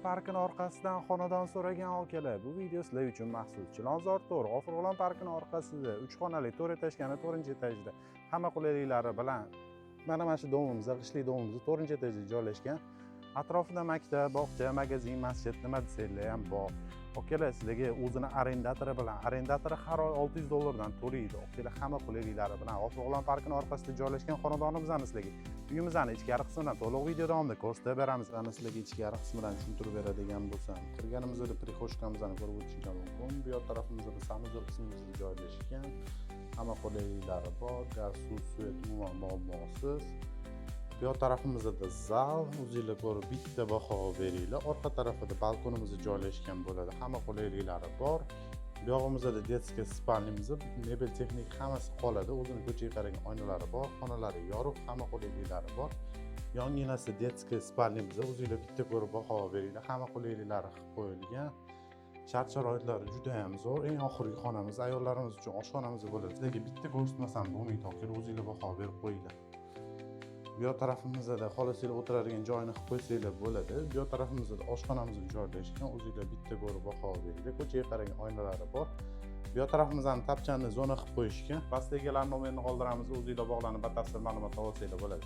G'ofur parkini orqasidan xonadon so'ragan akalar, bu video sizlar uchun maxsus. Chilonzor 4, G'ofur parkini orqasida 3 xonali, 4 этажкani, 4-etajda, hamma qulayliklari bilan. Mana shu дом imiz, g'ishtli дом imiz 4-etajda joylashgan. Atrofida maktab, bog'cha, magazin, masjid, nima desanglar ham bor. Akalar, sizlarga o'zini arendatori bilan, arendatori har oy 600 dollardan to'laydi. Akalar, hamma qulayliklari bilan G'ofur parkini orqasida joylashgan xonadonimizni sizlarga uyimizni ichkari qismidan to'liq video davomida ko'rsatib beramiz. Ana, sizlarga ichkari qismidan tushuntirib beradigan bo'lsam, kirganimizda прихожка mizni ko'rib o'tishinglar mumkin. Bu yoq tarafimizda санузел qismimiz joylashgan. Hamma qulayliklari bor, gaz, suv, свет umuman muammosiz. Bu yoq tarafimizda zal, o'zinglar ko'rib bitta baho beringlar. Orqa tarafida balkonimiz joylashgan bo'ladi. Hamma qulayliklari bor. Bu yog'imizda детская спальня miz, mebel, texnika hammasi qoladi. O'zini ko'chaga qaragan oynalari bor, xonalari yorug', hamma qulayliklari bor. Yonginasida детская спальня miz, o'zinglar bitta ko'rib baho beringlar. Hamma qulayliklari qilib qo'yilgan. Shart sharoitlari juda ham zo'r. Eng oxirgi xonamiz ayollarimiz uchun oshxonamiz bo'ladi. Sizlarga bitta ko'rsatmasam bo'lmaydi, akalar, o'zinglar baho berib qo'yinglar. Bu yoq tarafimizda xohlasanglar o'tiradigan joyini qilib qo'ysanglar bo'ladi. Bu yoq tarafimizda oshxonamiz joylashgan. O'zinglar bitta ko'rib baho beringlar. Ko'chaga qaragan oynalari bor. Bu yoq tarafimizni tapchani zona qilib qo'yishgan. Pastda egalari nomerini qoldiramiz, o'zinglar bog'lanib batafsil ma'lumot olsanglar bo'ladi.